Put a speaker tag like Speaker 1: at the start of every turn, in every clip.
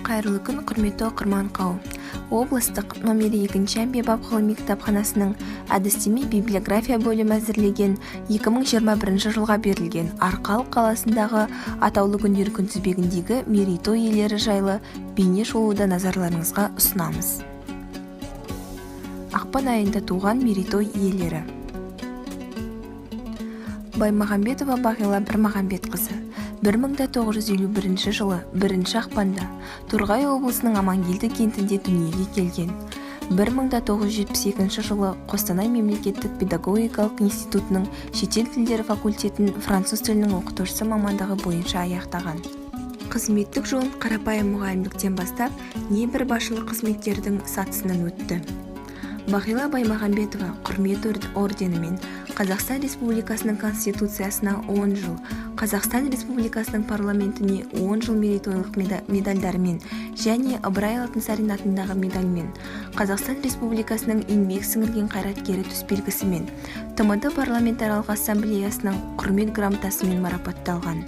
Speaker 1: Қайырлы күн, құрметті оқырман қауым! Облыстық номері 2 әмбебап ғылыми кітапханасының әдістеме библиография бөлімі әзірлеген 2021 жылға берілген Арқалық қаласындағы атаулы күндер күнтізбегіндегі мерейтой иелері жайлы бейне шолуды назарларыңызға ұсынамыз. Ақпан айында туған мерейтой иелері. Баймағамбетова Бағила Бірмағамбетқызы 1951 жылы 1 ақпанда Торғай облысының Амангелді кентінде дүниеге келген. 1972 жылы Қостанай мемлекеттік педагогикалық институтының шетел тілдері факультетін француз тілінің оқытушысы мамандығы бойынша аяқтаған. Қызметтік жолын қарапайым мұғалімдіктен бастап, небір басшылық қызметтердің сатысынан өтті. Бағила Баймағамбетова Құрмет орденімен, Қазақстан Республикасының Конституциясына 10 жыл, Қазақстан Республикасының парламентіне 10 жыл мерейтойлық медальдарымен және Ыбырай Алтынсарин атындағы медальмен, Қазақстан Республикасының еңбек сіңірген қайраткері төсбелгісімен, ТМД парламентаралық ассамблеясының Құрмет грамотасымен марапатталған.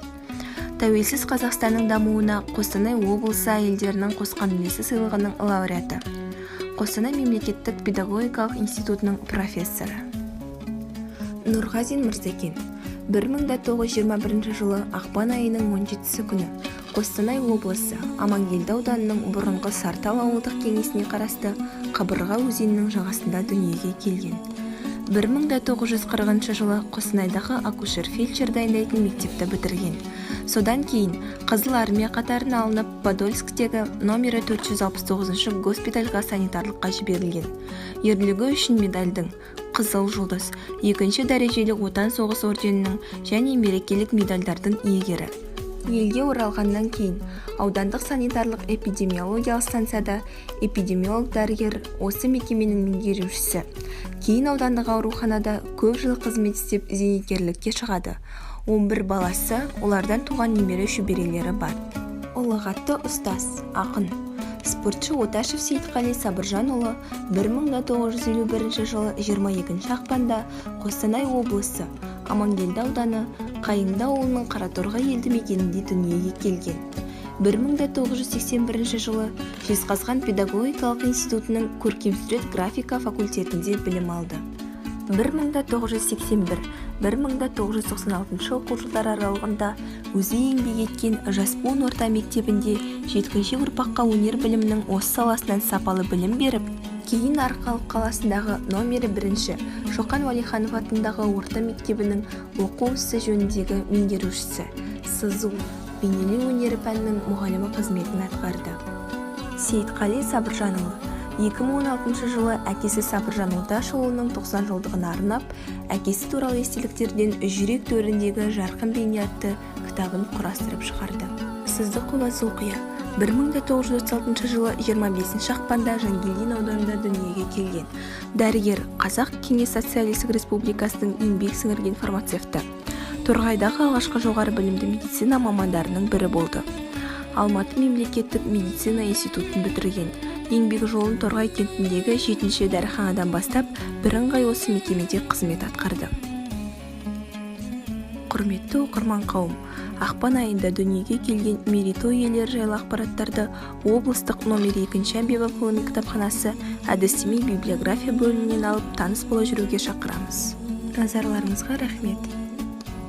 Speaker 1: Тәуелсіз Қазақстанның дамуына Қостанай облысы әйелдерінің қосқан үлесі сыйлығының лауреаты. Қостанай мемлекеттік педагогикалық институтының профессоры. Нұрғазин Мырзакен 1921 жылы ақпан айының 17 күні Қостанай облысы Амангелді ауданының бұрынғы Сартал ауылдық кеңесіне қарасты Қабырға өзенінің жағасында дүниеге келген. 1940 жылы Қостанайдағы акушер-фельдшер дайындайтын мектепті бітірген. Содан кейін Қызыл армия қатарына алынып, Подольсктегі номері 469 госпитальға санитарлыққа жіберілген. Ерлігі үшін медальдің, Қызыл жұлдыз, екінші дәрежелі Отан соғыс орденінің және мерекелік медальдардың иегері. Елге оралғаннан кейін аудандық санитарлық эпидемиологиялық станцияда эпидемиолог дәрігер, осы мекеменің меңгерушісі. Кейін аудандық ауруханада көп жыл қызмет істеп, зейнеткерлікке шығады. 11 баласы, олардан туған немере шөберелері бар. Ұлағатты ұстаз, ақын, спортшы Оташев Сейітқали Сабыржанұлы 1951 жылы 22 ақпанда Қостанай облысы Амангелді ауданы Қайыңды ауылының Қараторғай елді мекенінде дүниеге келген. 1981 жылы Жезқазған педагогикалық институтының көркемсурет графика факультетінде білім алды. 1981-1996 оқу жылдары аралығында өзі еңбек еткен Жас буын орта мектебінде жеткіншек ұрпаққа өнер білімінің осы саласынан сапалы білім беріп, кейін Арқалық қаласындағы номері 1 Шоқан Уәлиханов атындағы орта мектебінің оқу ісі жөніндегі меңгерушісі, сызу, бейнелеу өнері пәнінің мұғалімі қызметін атқарды. Сейітқали Сабыржанұлы 2016 жылы әкесі Сабыржан Оташұлының 90 жылдығына арнап, әкесі туралы естеліктерден «Жүрек төріндегі жарқын бейне» атты кітабын құрастырып шығарды. Сыздықова Зұлқия 1936 жылы 25 ақпанда Жангелдин ауданында дүниеге келген. Дәрігер, Қазақ Кеңес Социалистік Республикасының еңбек сіңірген фармацевті. Торғайдағы алғашқы жоғары білімді медицина мамандарының бірі болды. Алматы мемлекеттік медицина институтын бітірген. Еңбек жолын Торғай кентіндегі 7-ші дәріханадан бастап, бірыңғай осы мекемеде қызмет атқарды. Құрметті оқырман қауым, ақпан айында дүниеге келген мерейтой иелері жайлы ақпараттарды облыстық номері 2 әмбебап ғылыми кітапханасы әдістеме библиография бөлімінен алып таныс бола жүруге шақырамыз. Назарларыңызға рахмет.